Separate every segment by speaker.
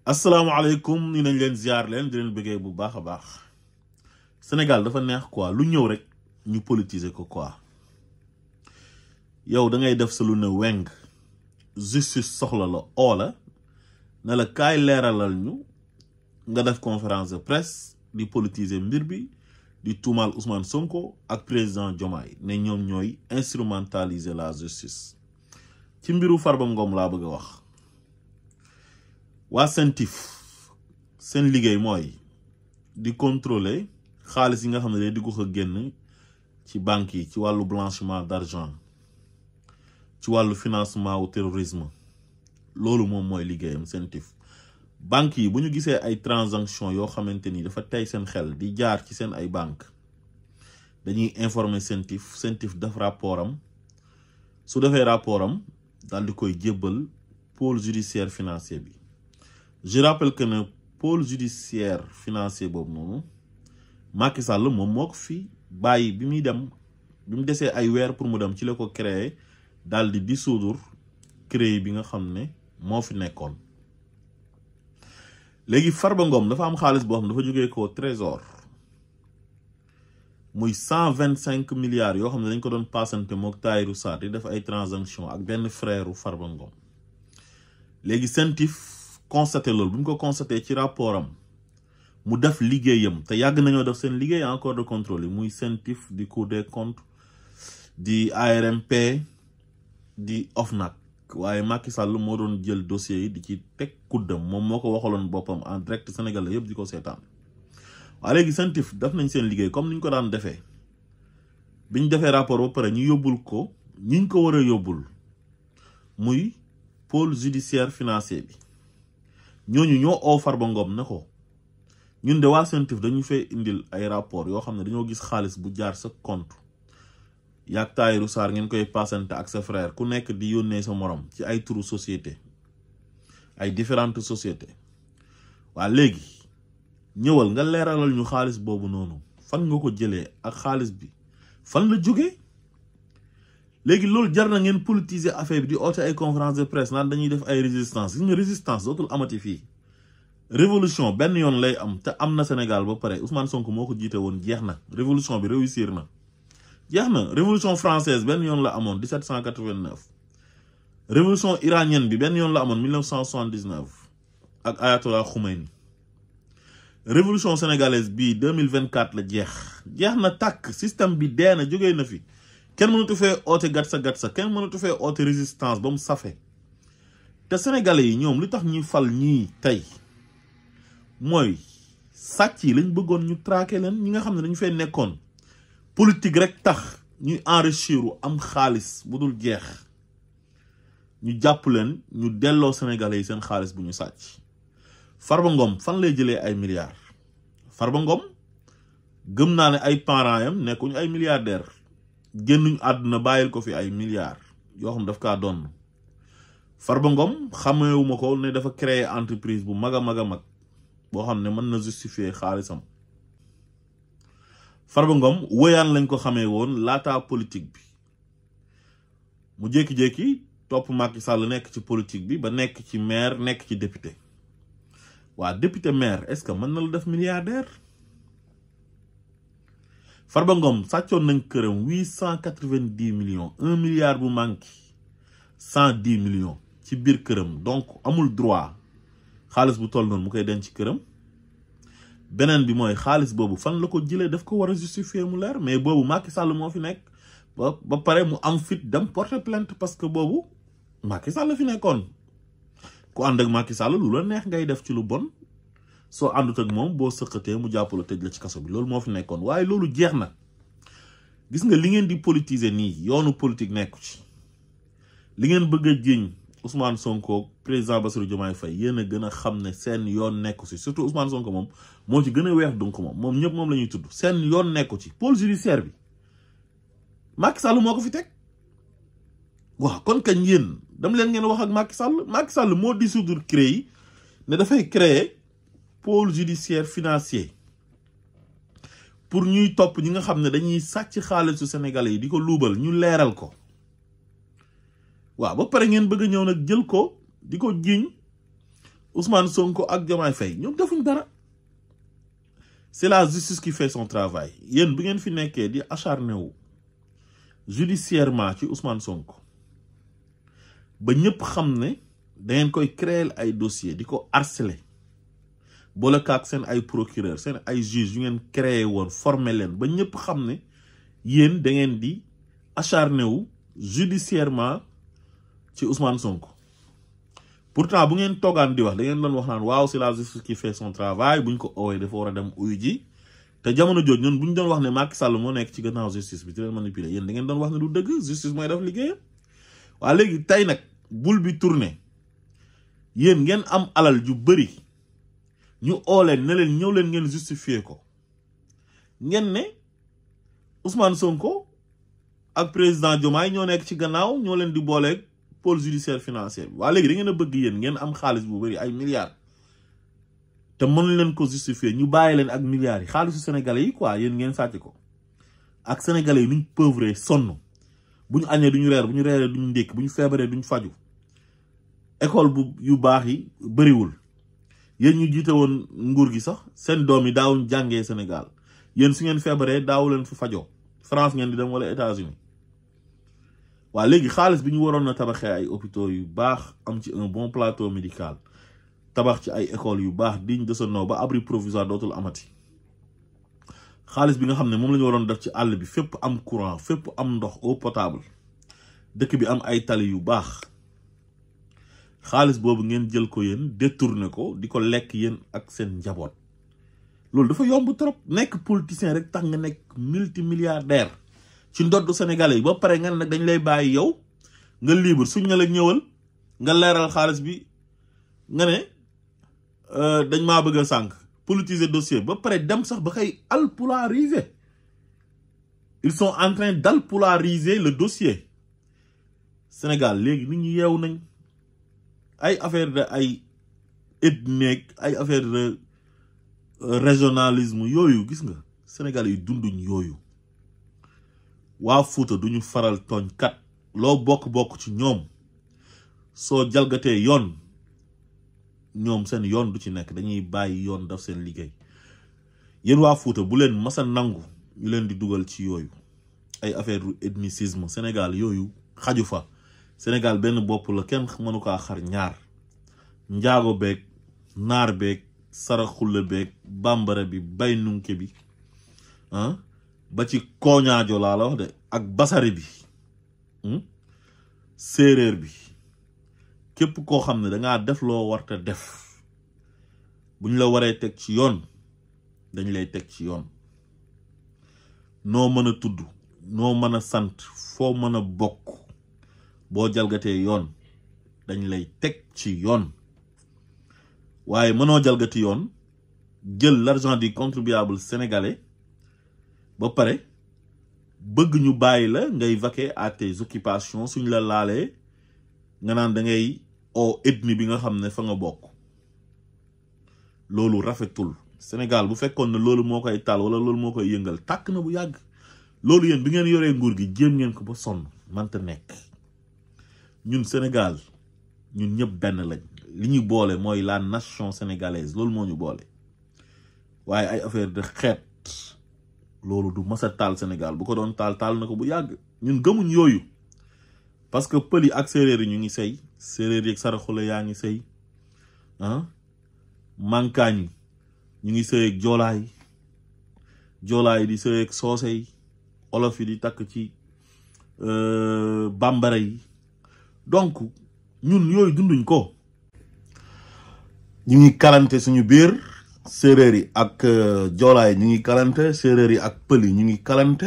Speaker 1: asalaamaaleykum ni nañ leen ziar leen di leen bëggee bu baax a baax Sénégal dafa neex quoi lu ñëw rek ñu politiser ko quoi yow da ngay def sa lu ne weng justice soxla la oola ne la kaay leeralal ñu nga def conférence de presse di politiser mbir bi di tuumaal Ousmane Sonko ak président Diomaye ne ñoom ñooy instrumentaliser la justice ci mbiru Farba Ngom laa bëgg a wax waa CENTIF seen liggéey mooy di contrôler xaalis yi nga xam ne day dugg ko génn ci banques yi ci wàllu blanchiment d'argent ci wàllu financement au terrorisme loolu moom mooy liggéeyam CENTIF banques yi bu ñu gisee ay transactions yoo xamante ni dafa tey seen xel di jaar ci seen ay banque dañuy informer CENTIF def rapport am su defee rapport am daal di koy jébbal pôle judiciaire financier bi. Je rappelle que le pôle judiciaire financier boobu noonu Macky Sall moom moo ko fi bàyyi bi muy dem bi mu desee ay weer pour mu dem ci la ko créer daal di dissoudre CREI bi nga xam ne moo fi nekkoon. léegi Farba Ngom dafa am xaalis boo xam dafa jógee ko trésor muy 125 milliards yoo xam ne dañ ko doon passante mook Tahirou Sarr di def ay transaction ak benn frère Farba Ngom léegi CENTIF constaté loolu bu ñu ko constaté ci rapport am mu def liggéeyam te yàgg nañoo def seen liggéey en corps de contrôle yi muy CENTIF di Cour des comptes di ARMP di OFNAC waaye Macky Sall moo doon jël dossier yi di ci teg kuddam moom moo ko waxaloon boppam en direct Sénégal la yëpp di ko seetaan waaye léegi CENTIF def nañ seen liggéey comme ni ñu ko daan defee bi ñu defee rapport ba pare ñu yóbbul ko ñi ñu ko war a yóbbul muy pôle judiciaire financier bi ñooñu ñoo oo Farba Ngom ne ko ñun de waa CENTIF dañu fay indil ay rapport yoo xam ne dañoo gis xaalis bu jaar sa compte yaag Tahirou Sarr ngeen koy passante ak sa frère ku nekk di yónnee sa morom ci ay turu société ay différentes sociétés waa léegi ñëwal nga leeralal ñu xaalis boobu noonu fan nga ko jëlee ak xaalis bi fan la jógee léegi loolu jar na ngeen politiser affaire bi di oote ay conférence de presse naan dañuy def ay résistance gis nga résistance dootul amati fii révolution benn yoon lay am te am na Sénégal ba pare Ousmane Sonko moo ko jiite woon jeex na révolution bi réussir na jeex na révolution française benn yoon la amoon 1789 révolution iranienne bi benn yoon la amoon 1979 ak Ayatollah Khomeini révolution sénégalaise bii 2024 la jeex na tàkk système bi dee na jógee na fi kenn mënatu fee oote gatsa kenn mënatu fee oote résistance ba mu safe te sénégalais yi ñoom li tax ñuy fal ñii tey mooy sàcc yi lañ bëggoon ñu traqué leen ñi nga xam ne dañu fee nekkoon politique rek tax ñuy enrichir am xaalis bu dul jeex ñu jàpp leen ñu delloo sénégalais yi seen xaalis bu ñu sàcc Farba Ngom fan lay jëlee ay milliards Farba Ngom gëm naa ne ay parents yam nekkuñu ay milliardaires génnuñ àdduna bàyyil ko fi ay milliards yoo xam daf kaa doon Farba Ngom xamewuma ko ne dafa créer entreprise bu mag a mag boo xam ne mën na justifier xaalisam Farba Ngom woyaan lañ ko xamee woon laata politique bi mu jékki-jékki topp Macky Sall nekk ci politique bi ba nekk ci maire nekk ci député waa député maire est-ce que mën na la def milliardaire Farba Ngom sàccoon nañ këram 890 millions 1 milliard bu manqué 110 millions ci biir këram donc amul droit xaalis bu toll noonu mu koy denc ci këram beneen bi mooy xaalis boobu fan la ko jëlee daf ko war a justifier mu leer mais boobu Macky Sall moo fi nekk ba pare mu am fit dem porter plainte parce que boobu Macky Sall fi nekkoon ku ànd ak Macky Sall lu la neex ngay def ci lu bon soo àndut ak moom boo sëqatee mu jàpp la tëj la ci kaso bi loolu moo fi nekkoon waaye loolu jeex na gis nga li ngeen di politiser nii yoonu politique nekku ci li ngeen bëgg a jiiñ Ousmane Sonko président Bassirou Diomaye Faye yéen a gën a xam ne seen yoon nekku ci surtout Ousmane Sonko moom moo ci gën a weex donc moom ñëpp moom la ñuy tudd seen yoon nekku ci pôle judiciaire bi Macky Sall moo ko fi teg waaw kon kañ yéen dama leen ngeen wax ak Macky Sall moo dissoudre CREI ne dafay créer pôle judiciaire financier pour ñuy topp ñi nga xam ne dañuy sàcc xaalisu Sénégalais yi di ko luubal ñu leeral ko waaw ba pare ngeen bëgg a ñëw nag jël ko di ko jiiñ Ousmane Sonko ak Diomaye Faye ñoom defuñ dara. C'est la justice qui fait son travail yéen bu ngeen fi nekkee di acharné wu judiciairement ci Ousmane Sonko ba ñëpp xam ne da ngeen koy créer ay dossier di ko harceler boole kaak seen ay procureur seen ay juge yu ngeen créé woon formé leen ba ñëpp xam ne yéen da ngeen di acharné wu judiciairement ci Ousmane Sonko. Pourtant bu ngeen toogaan di wax da ngeen doon wax naan waaw c'est la justice qui fait son travail buñ ko oowee dafa war a dem uyu ji te jamono jooju ñun buñ doon wax ne Macky Sall moo nekk ci gannaaw justice bi di leen manipuler yéen da ngeen doon wax ne du dëgg justice mooy def liggéeyam. waa léegi tey nag bul bi tourné yéen ngeen am alal ju bëri ñu oo leen ne leen ñëw leen ngeen justifier ko ngeen ne Ousmane Sonko ak président Diomaye ñoo nekk ci gannaaw ñoo leen di booleeg pôle judiciaire financier bi waa léegi da ngeen a bëgg yéen ngeen am xaalis bu bëri ay milliards te mënu leen ko justifier ñu bàyyi leen ak milliards yi xaalisu sénégalais yi quoi yéen ngeen sàcc ko ak sénégalais yi nuñ pauvre sonn bu ñu añee duñu reer bu ñu reeree duñu ndékk bu ñu feebaree duñu faju école bu yu baax yi bëriwul yéen ñu jiite woon nguur gi sax seen doom yi daawuñ jàngee Sénégal yéen su ngeen feebaree daawu leen fi fajoo France ngeen di dem wala États-Unis waa léegi xaalis bi ñu waroon na tabaxee ay hôpitaux yu baax am ci un bon plateau médical tabax ci ay écoles yu baax digne de ce nom ba abri provisoire dootul amati xaalis bi nga xam ne moom la ñu waroon def ci àll bi fépp am courant fépp am ndox eau potable dëkk bi am ay tali yu baax xaalis boobu ngeen jël ko yéen détourné ko di ko lekk yéen ak seen njaboot loolu dafa yomb trop nekk politicien rek tax nga nekk multimilliardaire ci ndoddu sénégalais yi ba pare nga ne nag dañ lay bàyyi yow nga libre suñ ne la ñëwal nga leeral xaalis bi nga ne dañ maa bëgg a sànq politiser dossier ba pare dem sax ba koy alpolariser ils sont en train d'alpolariser le dossier Sénégal léegi nit ñi yeewu nañ ay affaire de ay ethnie ay affaire de régionalisme yooyu gis nga Sénégal yi dunduñ yooyu waa Fuuta duñu faral tooñkat loo bokk-bokk ci ñoom soo jalgatee yoon ñoom seen yoon du ci nekk dañuy bàyyi yoon daf seen liggéey yéen waa Fuuta bu leen masa nangu ñu leen di dugal ci yooyu ay affaire du ethnicisme Sénégal yooyu xaju fa Sénégal benn bopp la kenn mënu kaa xar ñaar njaago beeg naar beeg saraxulle beeg bambara bi bay nunke bi ba ci kooñaajo laa la wax de ak basari bi séeréer bi képp koo xam ne dangaa def loo warte def buñ la waree teg ci yoon dañ lay teg ci yoon noo mën a tudd noo mën a sant foo mën a bokk boo jalgatee yoon dañ lay teg ci yoon waaye mënoo jalgati yoon jël l'argent du contribuable sénégalais ba pare bëgg ñu bàyyi la ngay vaquer à tes occupations suñ la laalee nga naan da ngay oo ethnie bi nga xam ne fa nga bokk loolu rafetul Sénégal bu fekkoon ne loolu moo koy taal wala loolu moo koy yëngal tàkk na bu yàgg loolu yéen bi ngeen yoree nguur gi jéem ngeen ko ba sonn manta nekk ñun Sénégal ñun ñëpp benn lañ li ñu boole mooy la nation sénégalaise loolu moo ñu boole waaye ay affaire de xeet loolu du masa taal Sénégal bu ko doon taal na ko bu yàgg ñun gëmuñ yooyu parce que pël yi ak séeréer yi ñu ngi sëy séeréer yi ak saraxule yaa ngi sëy mankaañ yi ñu ngi sëy ak joolaay di sëy ak soose yi olof yi di takk ci bambara yi donc ñun yooyu dunduñ ko ñu ngi kalante suñu biir séeréer yi ak joolaay ñu ngi kalante séeréer yi ak pël yi ñu ngi kalante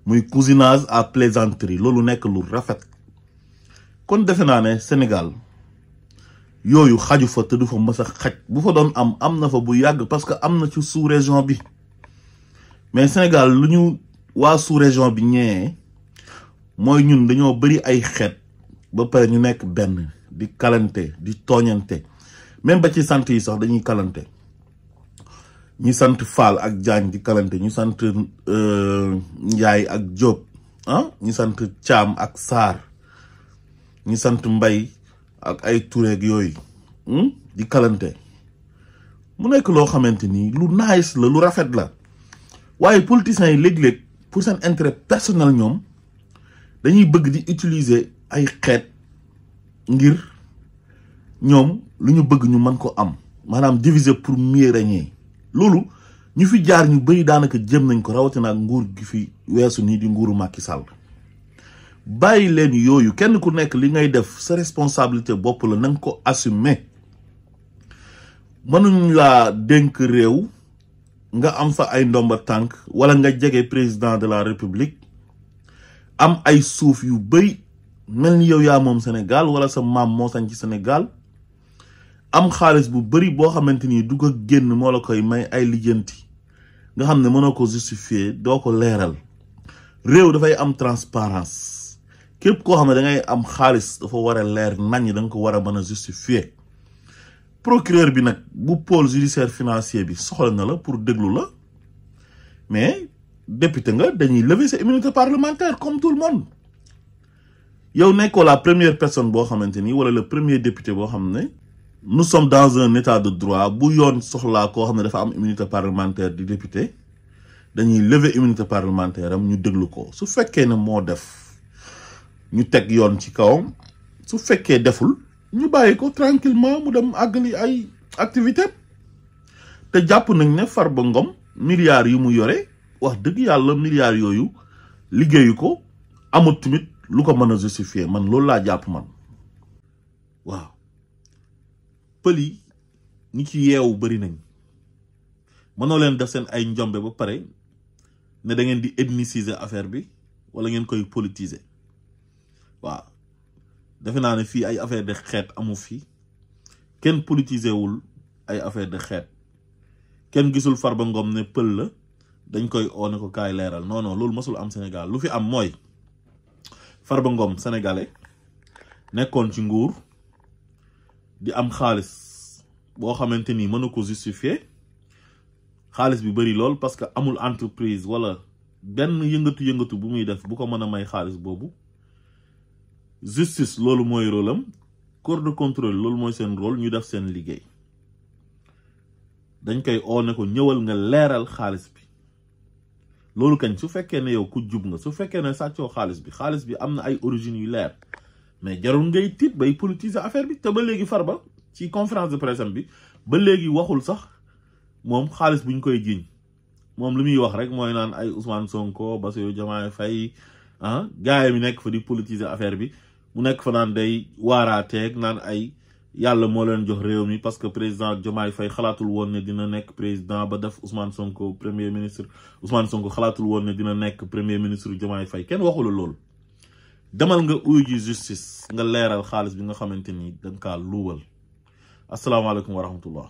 Speaker 1: muy cousinage à plaisanterie loolu nekk lu rafet kon defe naa ne Sénégal yooyu xaju fa te du fa mës a xaj bu fa doon am na fa bu yàgg parce que am na ci sous-région bi mais Sénégal lu ñu waa sous-région bi ñëwee mooy ñun dañoo bëri ay xeet ba pare ñu nekk benn di kalante di tooñante même ba ci sant yi sax dañuy kalante ñi sant Fall ak Diagne di kalante ñu sant Njaay ak Diop ñi sant Thiam ak Sarr ñi sant Mbay ak ay Touré ak yooyu di kalante mu nekk loo xamante ni lu nice la lu rafet la waaye politiciens yi léeg-léeg pour seen intérêt personnel ñoom dañuy bëgg di utiliser ay xeet ngir ñoom lu ñu bëgg ñu mën ko am maanaam diviser pour mieux régner loolu ñu fi jaar ñu bëri daanaka jëm nañ ko rawatina ak nguur gi fi weesu nii di nguuru Macky Sall bàyyi leen yooyu kenn ku nekk li ngay def sa responsabilité bopp la na nga ko assumer mënuñ laa dénk réew nga am fa ay ndomba tànk wala nga jege président de la république am ay suuf yu bëri mel ni yow yaa moom Sénégal wala sa maam moo sañ ci Sénégal am xaalis bu bëri boo xamante ni dugg ak génn moo la koy may ay lijjanti nga xam ne mënoo ko justifier doo ko leeral réew dafay am transparence képp koo xam ne da ngay am xaalis dafa war a leer nañ da nga ko war a mën a justifier procureur bi nag bu pôle judiciaire financier bi soxla na la pour déglu la mais député nga dañuy lever sa immunité parlementaire comme tout le monde yow nekkoo la première personne boo xamante ni wala le premier député boo xam ne nous sommes dans un état de droit bu yoon soxlaa koo xam ne dafa am immunité parlementaire di député dañuy lever immunité parlementaire am ñu déglu ko su fekkee ne moo def ñu teg yoon ci kawam su fekkee deful ñu bàyyi ko tranquillement mu dem àggali ay activité te jàpp nañ ne Farba Ngom milliards yi mu yore wax dëgg yàlla milliards yooyu liggéeyu ko amut tamit lu ko mën a justifier man loolu laa jàpp man waaw pël yi ñi ci yeewu bëri nañ mënoo leen def seen ay njombe ba pare ne da ngeen di ethniciser affaire bi wala ngeen koy politiser waaw defe naa ne fii ay affaire de xeet amu fi kenn politiser wul ay affaire de xeet kenn gisul Farba Ngom ne pël la dañ koy oone ko kaay leeral non non loolu mosul am Sénégal lu fi am mooy Farba Ngom sénégalais nekkoon ci nguur di am xaalis boo xamante ni mën na ko justifier xaalis bi bëri lool parce que amul entreprise wala benn yëngatu bu muy def bu ko mën a may xaalis boobu justice loolu mooy rôle am corps de contrôle loolu mooy seen rôle ñu def seen liggéey dañ koy oone ko ñëwal nga leeral xaalis bi loolu kañ su fekkee ne yow ku jub nga su fekkee ne sàccoo xaalis bi am na ay origines yu leer mais jarul ngay tiit bay politiser affaire bi te ba léegi Farba ci conférence de presse bi ba léegi waxul sax moom xaalis bu ñu koy jiiñ moom lu muy wax rek mooy naan ay Ousmane Sonko Bassirou Diomaye Faye gaay mi nekk fa di politiser affaire bi mu nekk fa naan day waaraateeg naan ay yàlla moo leen jox réew mi parce que président Diomaye Faye xalaatul woon ne dina nekk président ba def Ousmane Sonko premier ministre Ousmane Sonko xalaatul woon ne dina nekk premier ministre Diomaye Faye kenn waxula loolu demal nga uyu ji justice nga leeral xaalis bi nga xamante ni danga kaa luubal asalaamaaleykum wa rahmatullah